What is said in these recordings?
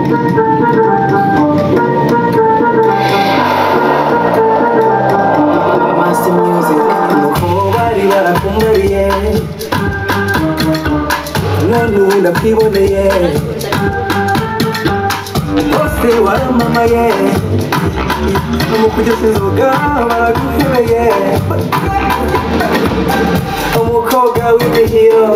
Master Music. Nuko bari barakumbariye, none ubu ndakwiboneye, bose waramamaye, mu kugeza inzoga baraguhebeye, umukobwa w'imihiro.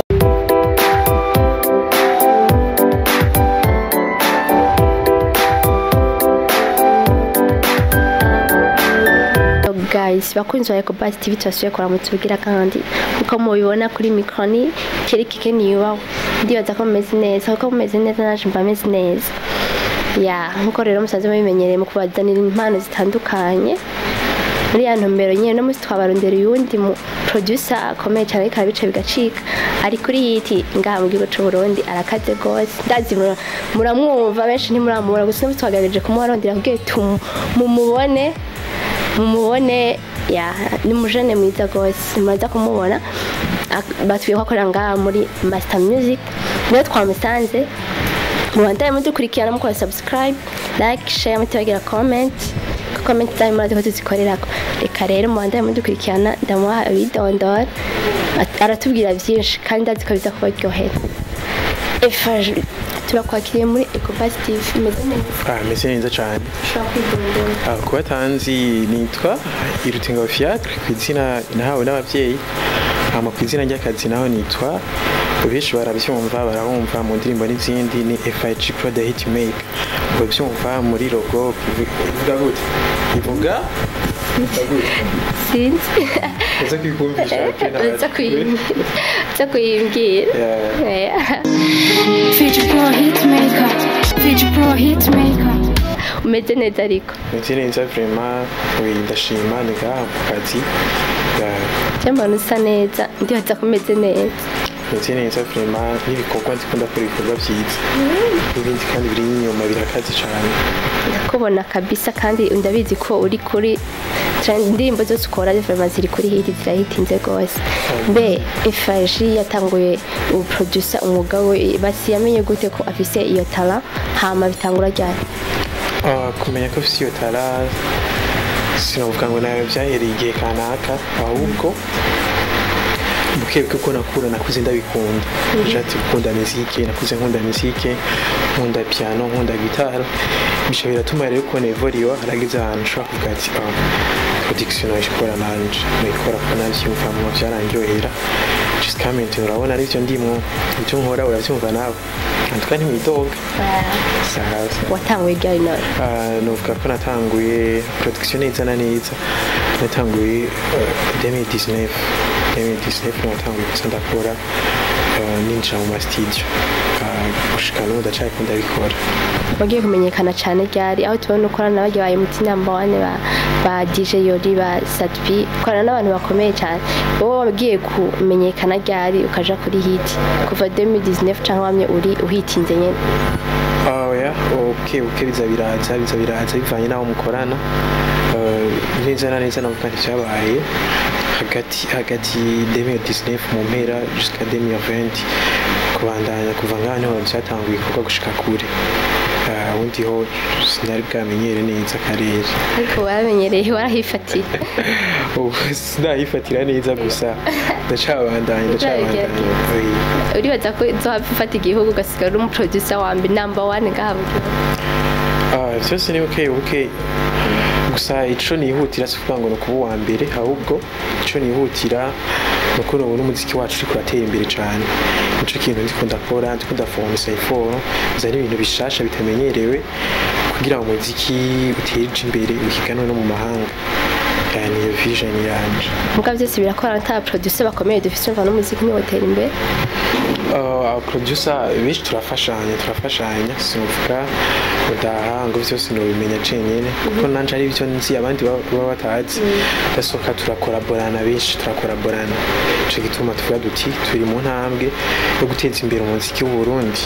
Guys, bakunzi ba Ecobus TV, turasubiye kuramutse kandi nkuko mubibona kuri micro ni Kerikike Niyubaho. Ndibaza ko mumeze neza, kuko mumeze neza naje mba meze neza. Ya, nkuko rero musanzwe mubimenyereye mu kubazanira impano zitandukanye muri ya ntumbero nyene, no musi twabarondera uyundi mu producer akomeye cyane, ariko arabica bigacika, ari kuri hit ngaha mu gihugu c'u Burundi, arakaze gose. Ndazi muramwumva, benshi ntimuramubona, gusa no musi twagerageje kumubarondera kugira mumubone. Ya, ni umujene mwiza gose, muraza kumubona. Batwiye ko akorera ngaha muri Master Music, niyo twamusanze. Mubandanye mudukurikirana, mukora subscribe, like, share, mutibagira comment, kuko comment zanyu murazi ko tuzikorerako. Reka rero mubandanye mudukurikirana, ndamuha abidondora, aratubwira byinshi kandi ndazi ko biza kubaryohera. Efaje, turakwakiriye muri Ecobus TV. Imeze neza? Ah, meze neza cyane. Ushobora kwidondora? Ah, kuba tanzi nitwa Irutingabo Fiacre ku izina nahawe n'abavyeyi, hama ku izina ry'akazi naho nitwa, benshi barabyumva, barabumva mu ndirimbo n'izindi, ni FIG Pro the Hit Maker. Babyumva muri logo ivuga gute? Ivuga gute? Sinzi. Uza kwikumvisha? Uza kuyimbwira. Yeah. Yeah. Feature Pro Hitmaker. Feature Pro Hitmaker. Umeze neza ariko? Meze neza vraiment, oui, ndashima, ni ngaha ku kazi. Yeah. Cyangwa usa neza, ndibaza ko umeze neza. Meze neza vraiment, n'ibikorwa ndikunda gukora, ibikorwa byiza n'ibindi kandi biri inyuma birakaze cyane. Ndakubona kabisa, kandi ndabizi ko uri kuri trend, indirimbo zose ukora vraiment ziri kuri hit, zirahitinze rwose. Mbe FAG yatanguye uproducer umwuga we, basi yamenye gute ko afise iyo talent, hama bitangura ryari? Ah, kumenya ko ufise iyo talent, sinavuga ngo nawe byahereye igihe kanaka, ahubwo buke buke uko nakura, nakuze ndabikunda. Nshatse gukunda muzike, nakuze nkunda muzike, nkunda piano, nkunda guitare, bica biratuma rero ko nevoriwa harageze ahantu nshobora kuvuga ati: "Ah, production nayikora nanje, nayikora ko navyumvamwo, vyaranryohera." Jusqu'à maintenant urabona arivyo ndimwo, ivyo nkora uravyumva nawe, en tout cas ntimwidoga. Sawa. Watanguye ryari none? Ah, novuga ko natanguye production neza na neza, natanguye 2019. 2019 natanguye gusa ndakora, ninjira mu ma studio. Gushika n'ubu ndacariko ndabikora. Wagiye kumenyekana cyane ryari, aho tubona ukorana na barya ba MT number one, ba DJ Yori, ba Satpi, ukorana n'abantu bakomeye cyane? Wowe wagiye kumenyekana ryari, ukaja kuri hit? Kuva 2019 cyangwa wamye uri uhitinze nyene? Ah, oya, ok, ok, biza biraza bivanye n'aho mukorana. Neza na neza navuga nti vyabaye hagati hagati 2019 mu mpera jusqu'à 2020, kubandanya kuva ngaho niho vyatanguye ibikorwa gushika kure. Ubundi ho sinari bwamenyere neza akarere. Ariko waramenyereye, warahifatiye? Ubu sinayifatira neza, gusa ndacabandanya, ndacabandanya. Oui. Uribaza ko uzohava ufata igihugu, ugasigara uri umuproducer wa mbere, number one ngaha mu gihugu? Ah, vyose ni buke buke, gusa ico nihutira si ukuvuga ngo ni ukuba uwa mbere, ahubwo ico nihutira ni uko nobona umuziki wacu uriko uratera imbere cane. Nico kintu ndiko ndakora, ndiko ndaformisa effort, nzana ibintu bishasha bitamenyerewe kugira ngo umuziki utere imbere, uhiganwe no mu mahanga. Yani iyo vision yanje. Muga byose birakora ata producer bakomeye dufise, umva n'umuziki ntiwotera imbere. Producer benshi turafashanya, turafashanya. Sinuvuga udaha ngo vyose nobimenya cenyene, kuko nanje ari ivyo nzi abandi baba batazi. Ndasohoka, turakoraborana, benshi turakoraborana. Ico gituma tuvuga duti turi mu ntambwe yo guteza imbere umuziki w'u Burundi.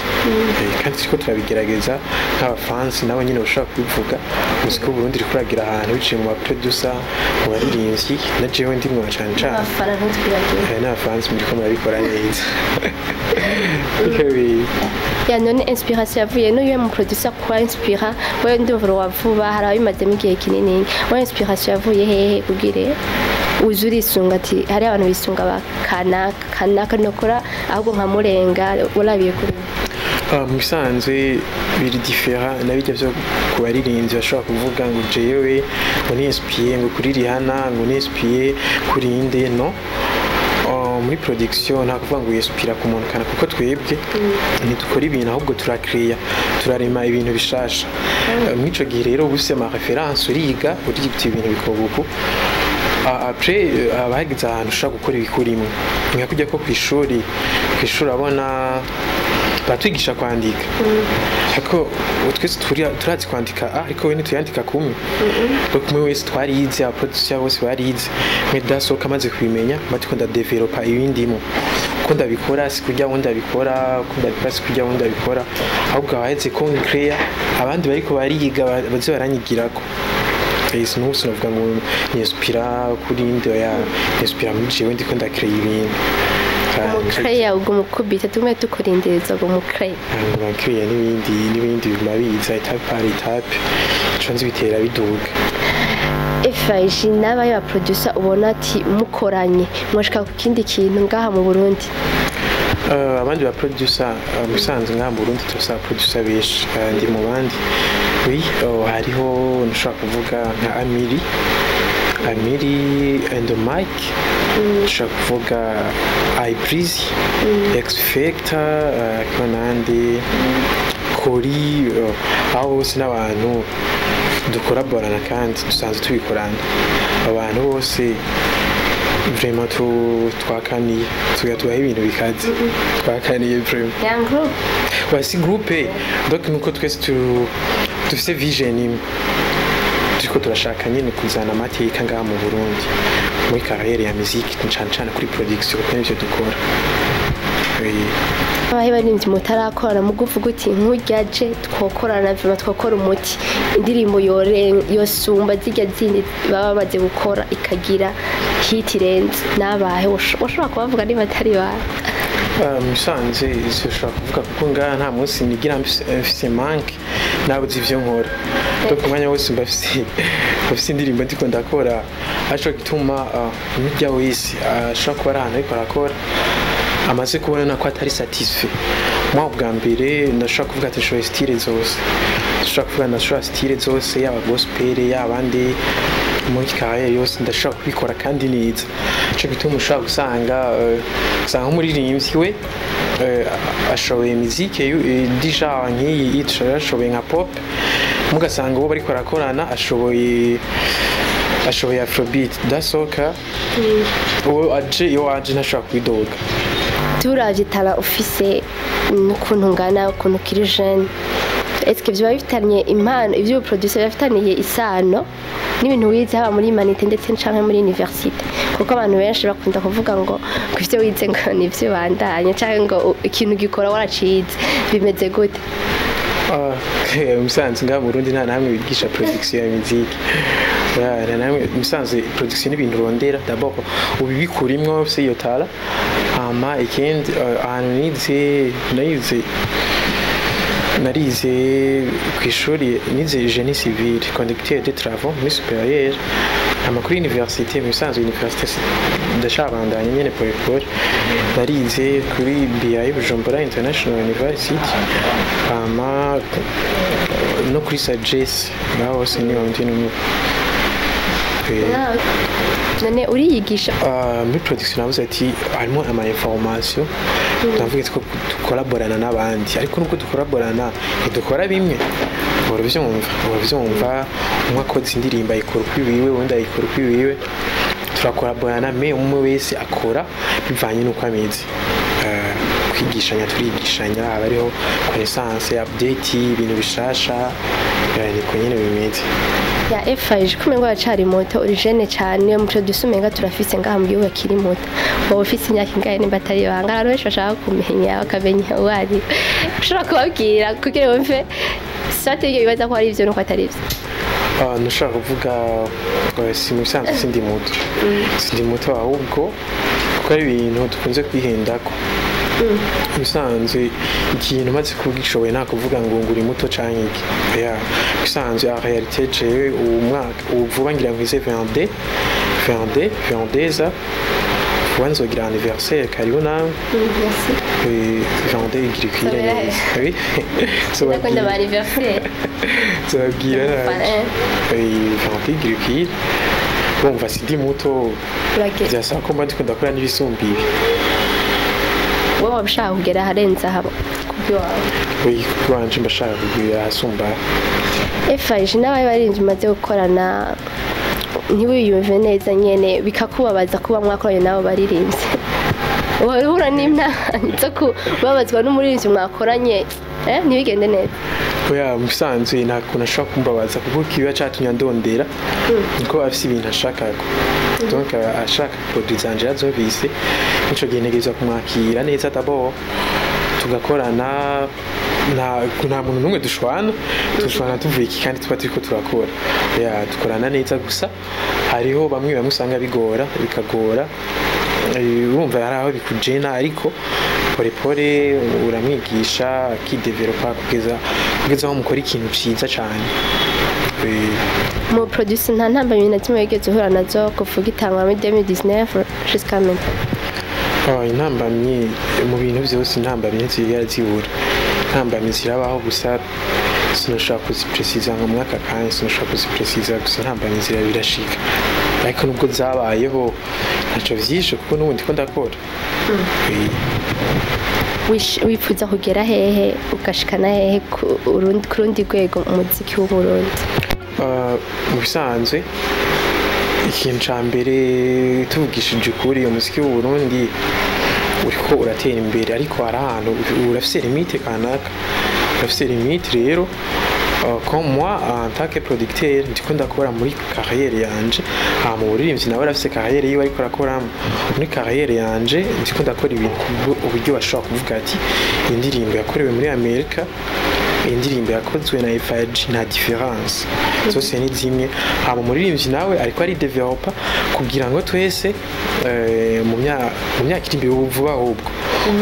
Kandi turiko turabigerageza nk'abafansi, nabo nyine bashobora kubivuga, umuziki w'u Burundi uriko uragira ahantu biciye mu baproducer, mu baririmbyi, na jewe ndimwo cane cane. Abafana ntitwibagiwe. N'abafansi muriko murabikora neza. Niko. Ya, none inspiration yavuye n'uyu mu producer kuba inspira wewe? Ndumva wa vuba, hari abimazemo igihe kinini. Wowe inspiration yavuye hehe kugire uze urisunga ati hari abantu bisunga ba kanaka kanaka, nokora ahubwo nkamurenga? Urabiye kuri Mu bisanzwe biri différent na bijya byo ku baririmbyi bashobora kuvuga ngo jewe ngo ninspiye ngo kuri Rihanna, ngo ninspiye kuri inde. No, muri production nta kuvuga ngo yinspira ku muntu kana, kuko twebwe ntidukora ibintu, ahubwo turakreya, turarema ibintu bishasha. Muri ico gihe rero uba ufise ama référence, uriga uriga ibintu bikorwa uku. Après haba hageze ahantu ushobora gukora ibikurimwo, nka kujya ko kw'ishuri abona batwigisha kwandika, ariko twese turazi kwandika, ariko we ntituyandika kumwe. Donc umwe wese twarize, abaproducer bose barize, mwe dasohoka amaze kubimenya, mba ndiko ndadevelopa ibindimo. Uko ndabikora si kurya wundi abikora, uko ndabikora si kurya wundi abikora, ahubwo abaheze ko nkreya abandi bariko bariga baze baranyigirako. N'ubu sinavuga ngo ninspira kuri inde, oya, ninspira muri jewe, ndiko ndakreya ibintu. Umukreya ubwo mukubita tumwe tukurindireza ubwo mukreya. Nkiriya n'ibindi n'ibindi biguma biza étape par étape, ico nzi bitera biduga. FIG n'abaye ba producer ubona ati mukoranye mwashika ku kindi kintu ngaha mu Burundi? Abandi ba producer, musanzwe ngaha mu Burundi turafise aba producer benshi. Ndi mu bandi, oui, hariho nshobora kuvuga nka Amiri, Amiri and Mike, nshobora kuvuga Ibreezy, X Factor, hakaba n'andi Kori, aho bose n'abantu dukoraborana kandi dusanzwe tubikorana. Abantu bose vraiment twakaniye, tuya tubaha ibintu bikaze, twakaniye vraiment. Young group. Ouais, si groupe, donc nuko twese dufise vision imwe, turiko turashaka nyine kuzana amateka ngaha mu Burundi muri carrière ya musique, cane cane kuri production, kuko nivyo dukora. Oui. Abahe baririmbyi mutarakorana muguvuga uti nkurya je twokorana vraiment, twokora umuti, indirimbo yosumba zirya zindi baba bamaze gukora, ikagira hit irenze? N'abahe ushobora kubavuga niba atari bawe? Musanze sinshobora kuvuga kuko ngaha nta munsi nigira mfise manque, nabuze ivyo nkora. Donc umwanya wose mba mfise indirimbo ndiko ndakora. Arico gituma nurya wese ashobora kuba ari ahantu ariko arakora, amaze kubona ko atari satisfait. Moi bwa mbere ndashobora kuvuga ati nshoboye style zose, ndashobora kuvuga ndashobora style zose, yaba gospel, yaba andi, muri carrière yose ndashobora kubikora kandi neza. Ico gituma ushobora gusanga usanga nk'umuririmbyi we ashoboye musique déjà nk'iyi, ashoboye nka pop, mugasanga uwo bariko barakorana ashoboye afrobeat, dasoka uwo aje iyo aje ntashobora kubidoga. Turavye talent ufise n'ukuntu ungana, ukuntu ukiri jeune, est-ce que vyoba bifitanye impano, ivyo producer bifitaniye isano n'ibintu wize, haba muri humanités ndetse canke muri université? Kuko abantu benshi bakunda kuvuga ngo ivyo wize ngo nivyo bandanye, canke ngo ikintu gikora waracize. Bimeze gute? Musanze ngaha mu Burundi nta namwe bigisha production ya musique. Ya, nta namwe. Musanze production n'ibintu urondera d'abord, ubibikurimwo ufise iyo talent. Hama ikindi, ahantu nize, nayize, narize ku ishuri, nize génie civil, conducteur de travaux muri supérieur. Hama kuri université, mu bisanzwe université ndacabandanya nyene pole pole, narize kuri BI, Bujumbura International University, hama no kuri Sagesse. Ngaho hose niho ndi n'ubu. None uriyigisha? Muri production navuze ati harimo ama information, ndavuga ati ko dukolaborana n'abandi, ariko nubwo dukolaborana ntidukora bimwe. Urabyumva, umwe akoze indirimbo ayikora ukwiwiwe, uwundi ayikora ukwiwiwe. Turakolaborana, mais umwe wese akora bivanye n'uko ameze. Kwigishanya turigishanya, haba hariho connaissance, update, ibintu bishasha. Niko nyene bimeze. Ya FIG, kumengo uracari muto, uri jeune cane. Iyo muco umenga turafise ngaha mu gihugu akiri muto, wowe ufise imyaka ingahe nimba atari ibanga? Abantu benshi bashaka kumenya, bakamenya uwo ari. Ushobora kubabwira kugira bumve soit ibyo bibaza ko ari ivyo nuko atari ivyo? Ntushobora kuvuga, si mu bisanzwe sindi muto, sindi muto, ahubwo kuko ari ibintu dukunze kwihendako. Bisanzwe ikintu maze kugishoboye nta kuvuga ngo uri muto canke iki. Ya, bisanzwe, en réalité jewe uwu mwaka ubu vuba ngira nkwize 22, 22, 22, vuba nzogira anniversaire. Karibu nawe. Merci. 22 igira ikwire Sobera. neza. Oui. Ndakunda ba anniversaire. Nzobabwira Umufana, naje. 22 igira ikwire, urumva sindi muto. Urageze. Vyasaba ko mba ndiko ndakora n'ibisumba ibi. Wowe waba ushaka kugera aharenze aha kubw'iwawe? Oui, kubwanje mba shaka kugira ahasumba. FIG n'abaye baririmbyi umaze gukorana ntiwiyumve neza nyene, bikakubabaza kuba mwakoranye n'abo baririmbyi, uhura n'imyanya zo kubabazwa n'umuririmbyi mwakoranye, ntibigende neza? Oya, mu bisanzwe nta kuntu ashobora kumbabaza, kuko kiba catumye andondera niko afise ibintu ashakako, donc aba ashaka produit zanje yazumvise. Ico gihe ntegerezwa kumwakira neza d'abord, tugakorana. Nta muntu n'umwe dushwana. Dushwana tuvuye iki kandi tuba turiko turakora? Ya, dukorana neza, gusa hariho bamwe bamwe usanga bigora, bikagora. Urumva hari aho bikujena, ariko pole pole uramwigisha akidevelopa kugeza aho mukora ikintu ciza cane. Mu producer nta ntambamyi na kimwe wigeze uhura nazo kuva ugitangura muri 2019 jusqu'à maintenant? Ah, intambamyi mu bintu byose, intambamyi ntizigera zibura. Intambamyi zirabaho, gusa sinashobora kuzipresiza ngo muri aka kanya sinashobora kuzipresiza. Gusa intambamyi zira birashika, ariko nubwo zabayeho ntacyo vyishe, kuko n'ubundi ko ndakora. Wifuza kugera hehe, ugashikana hehe ku rundi rwego umuziki w'Uburundi? Ah, mu bisanzwe ikintu ca mbere, tuvugishije ukuri, umuziki w'Uburundi uriko uratera imbere, ariko hari ahantu urafise limite kanaka, urafise limite. Rero comme moi en tant que producteur ndiko ndakora muri carrière yanje, hama umuririmbyi nawe arafise carrière yiwe ariko arakoramo. Muri carrière yanje ndiko ndakora ibintu uburyo bashobora kuvuga ati indirimbo yakorewe muri Amerika, indirimbo yakozwe na FIG, nta différence, zose ni zimwe. Hama umuririmbyi nawe ariko ari developa kugira ngo twese mu myaka iri imbere, ubu vuba, ahubwo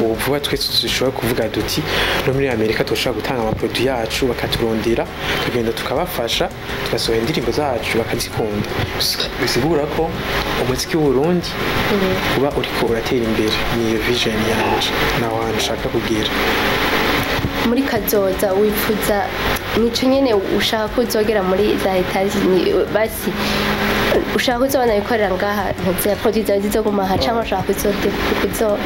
ubu vuba, twese dushobora kuvuga duti no muri Amerika turashobora gutanga amaproduit yacu bakaturondera, tukagenda tukabafasha, tugasohora indirimbo zacu bakazikunda. Bisigura ko umuziki w'Uburundi uba uriko uratera imbere. Niyo vision yanje, naho hantu nshaka kugera. Muri kazoza wifuza nico nyene ushaka ko uzogera muri za Etats-Unis, basi ushaka ko uzobana bikorera ngaha, ntuzi produit zawe zizoguma aha, cyangwa ushaka kuzo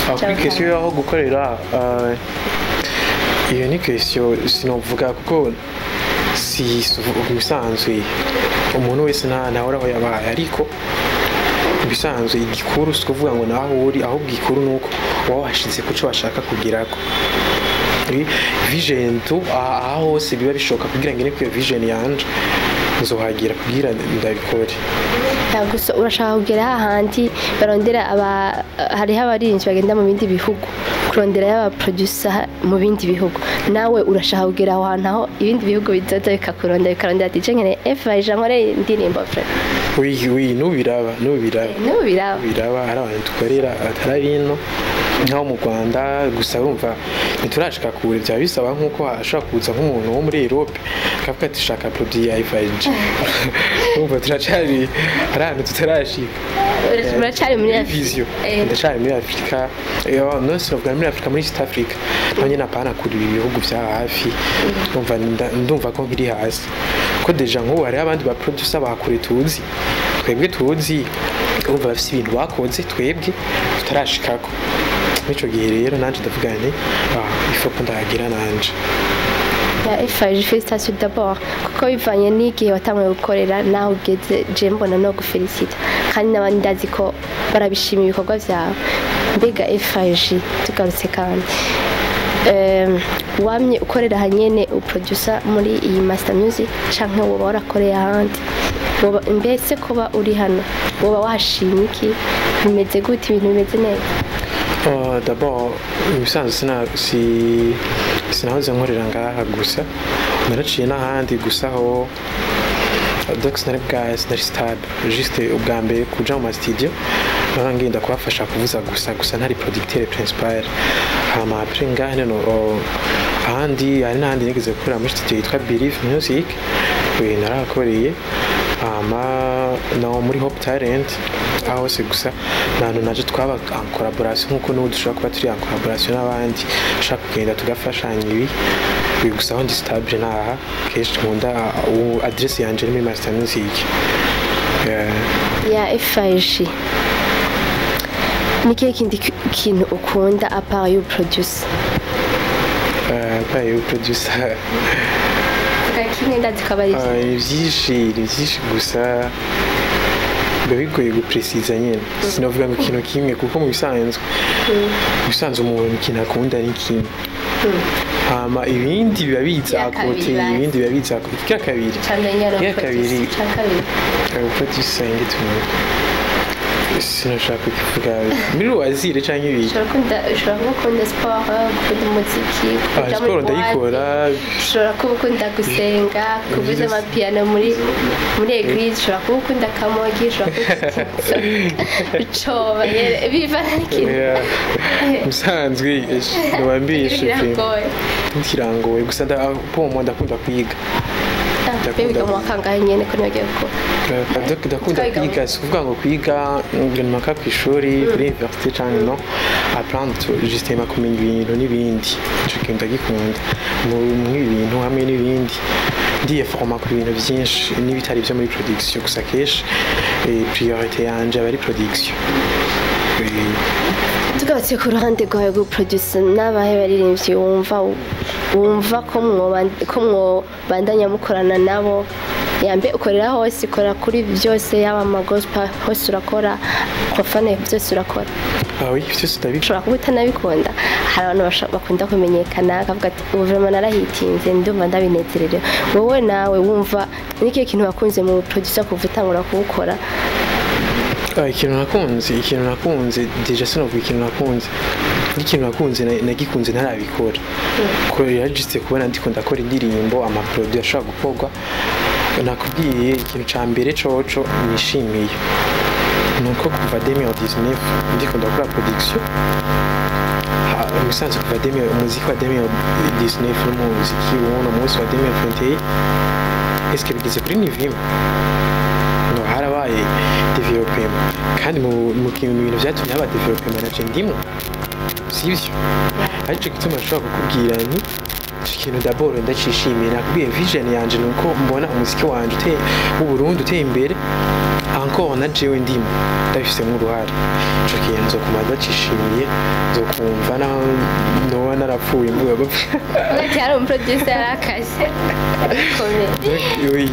Ah, kuri question y'aho gukorera, iyo ni question sinovuga, kuko si mu bisanzwe umuntu wese nta ntahora aho yabaye. Ariko mu bisanzwe igikuru si ukuvuga ngo naho uri, ahubwo igikuru ni uko uba washize ku cyo washaka kugerako. Vision tu aha hose biba bishoboka kugira ngo ine vision yanje nzohagira kugira ndabikore. Ya, gusa urashaka kugera hahandi barondera aba, hariho abaririmbyi bagenda mu bindi bihugu kurondera y'aba producer mu bindi bihugu, nawe urashaka kugera aho hantu aho ibindi bihugu bizoza bikakurondera, bikarondera ati je nkeneye FIG nkore indirimbo frère? Oui, n'ubiraba, n'ubiraba. N'ubu biraba. Biraba, hari abantu dukorera atari bino, nk'aho mu Rwanda. Gusa urumva ntiturashika kure, byaba bisaba nk'uko hashobora kuza nk'umuntu wo muri Europe akavuga ati shaka produit ya FIG. Urumva turacari, hari ahantu tutarashika. Uracari muri Afrika. Vision ndacari muri Afrika. No sinavuga muri Afrika, muri East Africa naho nyine, apana kure, ibi bihugu vya hafi. Ndumva ndumva ko nkiri hasi, ko déjà nk'ubu hariho abandi ba producer bakure tuzi, twebwe tuzi, urumva bafise ibintu bakoze twebwe tutarashikako. Muri gihe rero nanje ndavuga nti ah, il faut ko ndahagera nanje. Ya FIG, félicitations d'abord, kuko bivanye n'igihe watanguye gukorera naho ugeze, je mbona no gufelicita, kandi n'abandi ndazi ko barabishima ibikorwa vyawe. Mbega FIG, tugarutse kandi, wamye ukorera hanyene uproducer muri iyi Master Music, canke woba warakoreye ahandi? Mbese kuba uri hano woba wahashimye iki? Bimeze gute? Ibintu bimeze neza? D'abord mu bisanzwe sinahoze nkorera ngaha gusa, naraciye n'ahandi, gusa aho donc sinari bwa sinari stable. Juste ubwa mbere kuja mu ma studio Nahora ngenda kubafasha kuvuza gusa gusa, ntari producteur principal. Hama après ngaha no ahandi hari n'ahandi nigeze gukorera muri studio yitwa Believe Music, we narahakoreye. Hama no muri Hope Talent, aho hose gusa nta naje twaba en collaboration nkuko n'ubu dushobora kuba turi en collaboration n'abandi, dushobora kugenda tugafashanya ibi ibi. Gusa aho ndi stable naha kenshi nkunda, adresse yanje ni muri Master Music. Yeah. Ya FIG, ni kihe kindi kintu ukunda à part you produce? Pas yo producer. Vuga kimwe, ndazi ko aba ari Ni byinshi, ni byinshi, gusa biba bigoye gupresiza nyine. Sinavuga ngo ikintu kimwe, kuko mu bisanzwe umuntu ikintu akunda ni kimwe, hama ibindi biba biza Iya kabiri à côté. Basi. Ibindi biba biza à côté. Ikigira kabiri. Camenya no Iya kabiri. produce ca kabiri. Producer ngitumwe sinashaka kukivuga muri wazire canke ibiki. Ushobora kuba ukunda sport, gukunda umuziki, kuja muri Siporo boîte. ndayikora. Ushobora kuba ukunda gusenga, kuvuza amapiano muri église, ushobora kuba ukunda kamogi, ushobora kuba coba nyene bivana n'ikintu. Yeah. Musanzwe nobambishe. Biragoye. Ntikirangoye, gusa pomo ndakunda kwiga. Mbe wiga mu wa kangahe nyene, ko nibagiwe gukora? Ndakunda Twiga kwiga. Si ukuvuga ngo kwiga ngo mpaka ku ishuri, kuri université canke no apprendre justement, kumenya ibintu n'ibindi. Ico kintu ndagikunda muri ibintu hamwe n'ibindi, ndiye forma ku bintu byinshi n'ibitari byo muri production. Gusa kenshi priorité yanje aba ari production. Tugarutse ku ruhande rwawe rwo produce, n'abahe baririmbyi wumva ko mwobandanya mukorana nabo? Yambe ukorera hose, ukora kuri byose, yaba ama gospel hose urakora, profane byose urakora? Ah oui, byose ndabikora. Ushobora kuba utanabikunda. Hari abantu bakunda kumenyekana, akavuga ati ubu vraiment narahitinze, ndumva ndabinezerewe. Wowe nawe wumva n'ikihe kintu wakunze mu producer kuva utangura kuwukora? Ikintu nakunze déjà, sinavuga ikintu nakunze, n'ikintu nakunze nagikunze ntarabikora, ko yarajiste kubona ndiko ndakora indirimbo, amaproduit ashobora gukorwa. Nakubwiye, ikintu ca mbere coco nishimiye nuko kuva 2019 ndiko ndakora production. Musanzwe kuva 2000, umuziki wa 2019 n'umuziki w'uno munsi wa 2021, est-ce que bigeze kuri niveau imwe? No, harabaye développement, kandi mu kintu, mu bintu byatumye haba développement naje ndimo, sivyo? Ariko gituma nshobora kukubwira ni ico kintu d'abord ndacishimiye. Nakubwiye, vision yanje ni uko mbona umuziki wanje uteye w'u Burundi uteye imbere encore, na jewe ndimo, ndabifisemo uruhare. Ico kintu nzokuma ndacishimiye, nzokumva naho noba narapfuye mvuga ngo Ati hari umuproducer yarakaze komeye.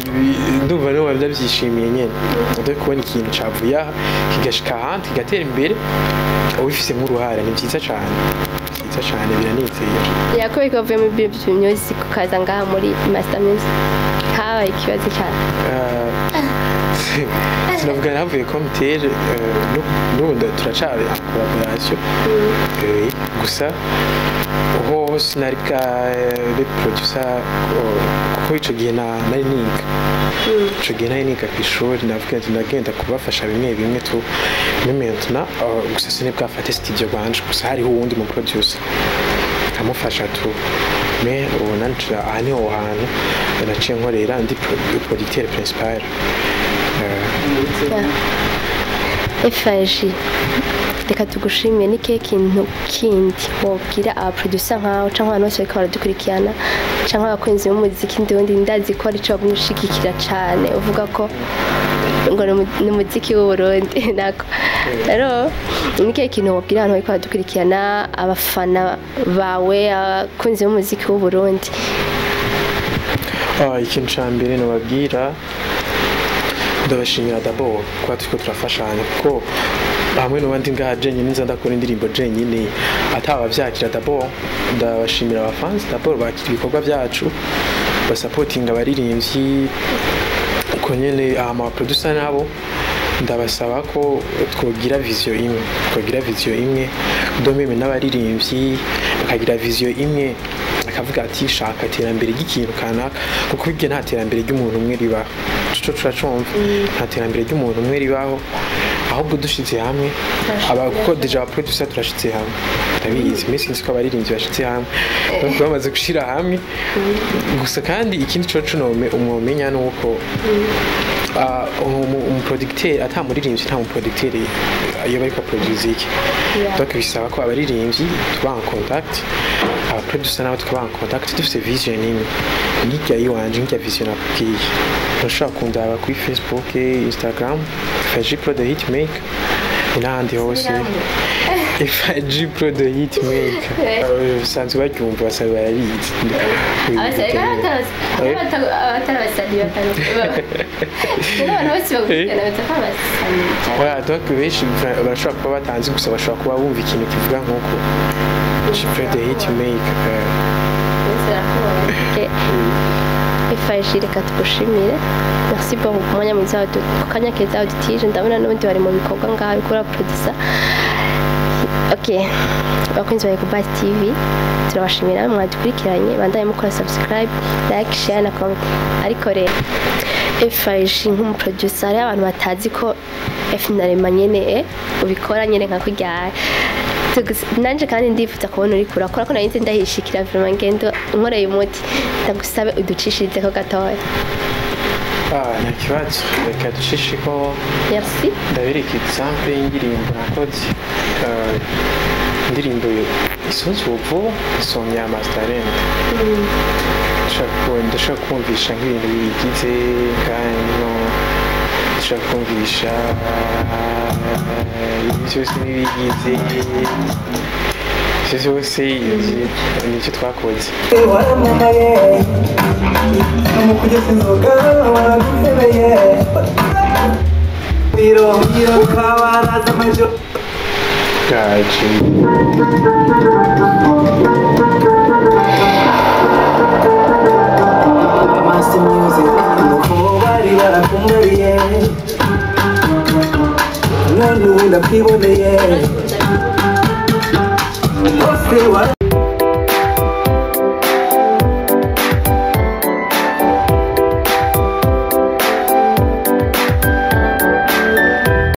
Ndumva noba ndabyishimiye nyene, dore kubona ikintu cavuye aha kigashika ahandi, kigatera imbere, ubifisemo uruhare, ni byiza cane, byiza cane, biranezera. Yakobo, ko wavuye muri Big Music ukaza ngaha muri Master Music, habaye ikibazo cyane? Sinavuga navuye comtere, n'ubu turacari en collaboration. Gusa ho sinari bwabe producer, kuko ico gihe nari niga, ico gihe nari niga kw'ishuri. Navuga nti ndagenda kubafasha bimwe bimwe tu, mais maintenant gusa sinibwafate studio rwanje. Gusa hariho uwundi mu producer nkamufasha tu, mais ubu nanje aha niho hantu naciye nkorera, ndi producteur principal. FAG, reka tugushimiye. Ni kihe kintu kindi wobwira abaproducer nkawe, cyangwa abantu bose bariko baradukurikirana, cyangwa abakunzi b'umuziki ndundi? Ndazi ko arico bagushigikira cane, uvuga ko ngo ni umuziki w'Uburundi nako. Rero ni kihe kintu wobwira abantu bariko baradukurikirana, abafana bawe, abakunzi b'umuziki w'Uburundi? Ikintu ca mbere nobabwira, ndabashimira d'abord kuba turiko turafashanya, kuko hamwe n'ubundi ngaha jenyine nza ndakora indirimbo jenyine ataba vyakira. D'abord ndabashimira abafans, d'abord bakira ibikorwa vyacu, basapotinga abaririmbyi uko nyene. Ama producer nabo ndabasaba ko twogira vision imwe, twogira vision imwe, de même n'abaririmbyi bakagira vision imwe, bakavuga ati shaka iterambere ry'ikintu kanaka, kuko bijya nta terambere ry'umuntu umwe ribaho. Tuco turacumva, nta terambere ry'umuntu umwe ribaho. Ahubwo dushize hamwe aba, kuko déjà abaproducer turashize hamwe, ndabizi iminsi nzi ko abaririmbyi bashize hamwe, donc bamaze gushira hamwe gusa. Kandi ikindi coco nome umumenya ni uko umuproducteur ata muririmbyi, nta muproducteur iyo bariko produce iki. Donc bisaba ko abaririmbyi tuba en contact, abaproducer nabo tukaba en contact, dufite vision imwe nk'irya yiwanje, nk'irya vision nakubwiye. Ntushobora kundaba kuri Facebook, Instagram, FG Pro the Hitmaker, n'ahandi hose FG Pro the Hitmaker. Basanzwe baryumva, basanzwe barabizi. Abatari abasanyi batandukanye, abantu bose bagukurikirana batari abasanyi. Voilà, donc benshi barashobora kuba batanzi, gusa bashobora kuba bumva ikintu kivuga nk'uko Pro the Hitmaker. FG, reka tugushimire, merci beaucoup ku mwanya mwiza ku kanya keza wadutije. Ndabona n'ubundi bari mu bikorwa ngaha bikora producer. Ok, abakunzi ba Ecobus TV, turabashimira mwadukurikiranye. Bandaye mukora subscribe, like, share na comment. Ariko rero FG, nk'umuproducer, hariho abantu batazi ko F narema nyene ubikora nyene nka kurya. Nanje kandi ndifuza kubona uriko urakora, ko nari nzi ndahishikira vraiment ngendo nkoreye umuti. Ndagusabe uducishirizeko gatoya. Ah, nta kibazo, reka ducisheko. Merci. Ndabereka example y'indirimbo nakoze. Indirimbo isoza vuba, isomya Masterland. Ndashaka kumvisha nk'ibintu biyigize kano, ndashaka kumvisha ibi byose n'ibigize ivyo byose, nicyo twakoze. Waramamaye mu kugeza inzoga, waraguhebeye biro biro ukabaraza amajoro. Gaje. Master Music, nuko bari barakumariye, none ubu ndakwiboneye.